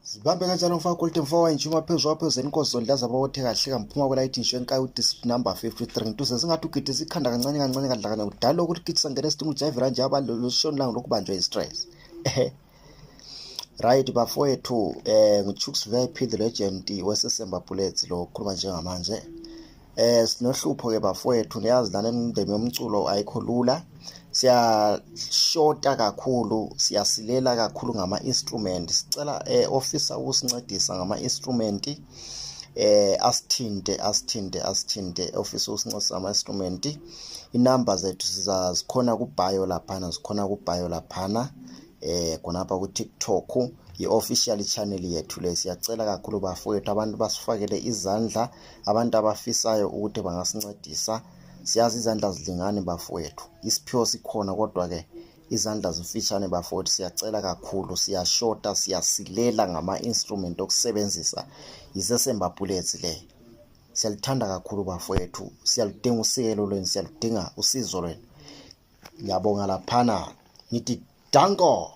Sibambe kanjalo mfaka quality mfowethu njuma phezulu enkosi ndlaza abawothe kahle kamphuma kwelight inshorenka district number 53 ntuze singathi ugidisa ikhanda kancane kadlakana udala ukuthi kitsa ngene sidinga ujive ranje abalolushoni lang lokubanjwa istress. Right bafowethu nguChooks VIP the legend wesesemba bullets lo khuluma njengamanje. Sinohlupho ke bafowethu niyazi lana indebe yomculo ayikho lula. Siyashota kakhulu, siyasilela kakhulu ngama instrument. Sicela officer usincedisa ngama instrument. Asithinte officer usincedisa ngama instrument. Inumber zethu sizazikhona ku bio laphana, zikhona ku bio laphana. Khonapha ku TikTok i-official channel yethu le. Siyacela kakhulu bafowethu abantu basifakele izandla, abantu abafisayo ukuthi bangasincedisa. Siyazi izandla zilingane bafowethu, isiphiwo sikhona kodwa ke izandla zifishane bafowethu. Siyacela kakhulu, siyashota, siyasilela ngama instrument okusebenzisa isesemba bullets le. Siyalithanda kakhulu bafowethu, siyalidinga usekelo lwenu, siyalidinga usizo lwenu. Ngiyabonga laphana, ngithi danko.